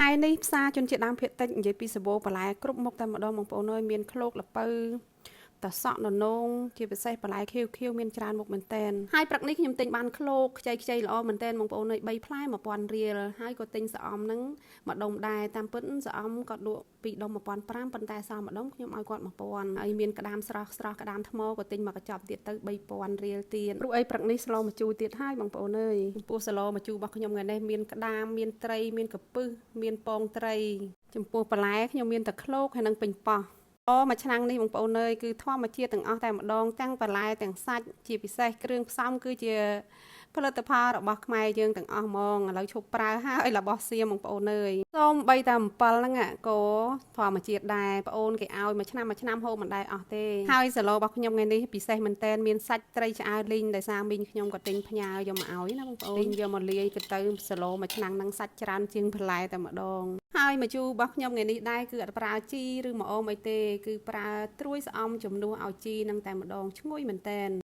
ថ្ងៃនេះផ្សារជនជាតិដើមភាគតិចនិយាយពីសបោបន្លែគ្រប់មុខតែម្ដងបងប្អូនអើយមានឃ្លោកល្ពៅតសក់ននងជាពិសេសបន្លែខៀវខៀវមានច្រើនមុខមែនតែនហើយព្រឹកនេះខ្ញុំទិញបានឃ្លោកខ្ចីខ្ចីល្អមែនតែនបងប្អូនអើយ3ផ្លែ1000រៀលហើយក៏ទិញសអមហ្នឹងមួយដុំដែរតាមពិតសអមក៏លក់ពីដុំ1500ប៉ុន្តែសល់មួយដុំខ្ញុំឲ្យគាត់1000ហើយមានក្តាមស្រស់ស្រស់ក្តាមថ្មក៏ទិញមកកញ្ចប់ទៀតទៅ3000រៀលទៀតព្រោះអីព្រឹកនេះស្លម្ជូរទៀតហើយបងប្អូនអើយចំពោះស្លម្ជូររបស់ខ្ញុំថ្ងៃនេះមានក្តាមមានត្រីមានកពឹសមានពងត្រីចំពោះបន្លែខ្ញុំមានតែឃ្លោកហើយនិងពេញប៉ោះអូមួយឆ្នាំងនេះបងប្អូនអើយគឺធម្មជាតិទាំងអស់តែម្ដងទាំងបន្លែទាំងសាច់ជាពិសេសគ្រឿងផ្សំគឺជាផលិតផលរបស់ខ្មែរយើងទាំងអស់ហ្មងឥឡូវឈប់ប្រើហើយរបស់សៀមបងប្អូនអើយសូមបីតែអំពិលហ្នឹងក៏ធម្មជាតិដែរបងអូនគេឲ្យមួយឆ្នាំមួយឆ្នាំហូបមិនដែរអស់ទេហើយសាឡរបស់ខ្ញុំថ្ងៃនេះពិសេសមែនតែនមានសាច់ត្រីឆ្អើរលីងដោយសារមីងខ្ញុំក៏ទិញផ្ញើយកមកឲ្យណាបងប្អូនទិញយកមកលាយទៅទៅសាឡមួយឆ្នាំងហ្នឹងសាច់ច្រើនជាងបន្លែតែម្ដងហើយម្ជូររបស់ខ្ញុំថ្ងៃនេះដែរគឺអត់ប្រើជីឬម្អមអីទេគឺប្រើត្រួយស្អំជំនួសឲ្យជីនឹងតែម្ដងឈ្ងុយមែនតែន។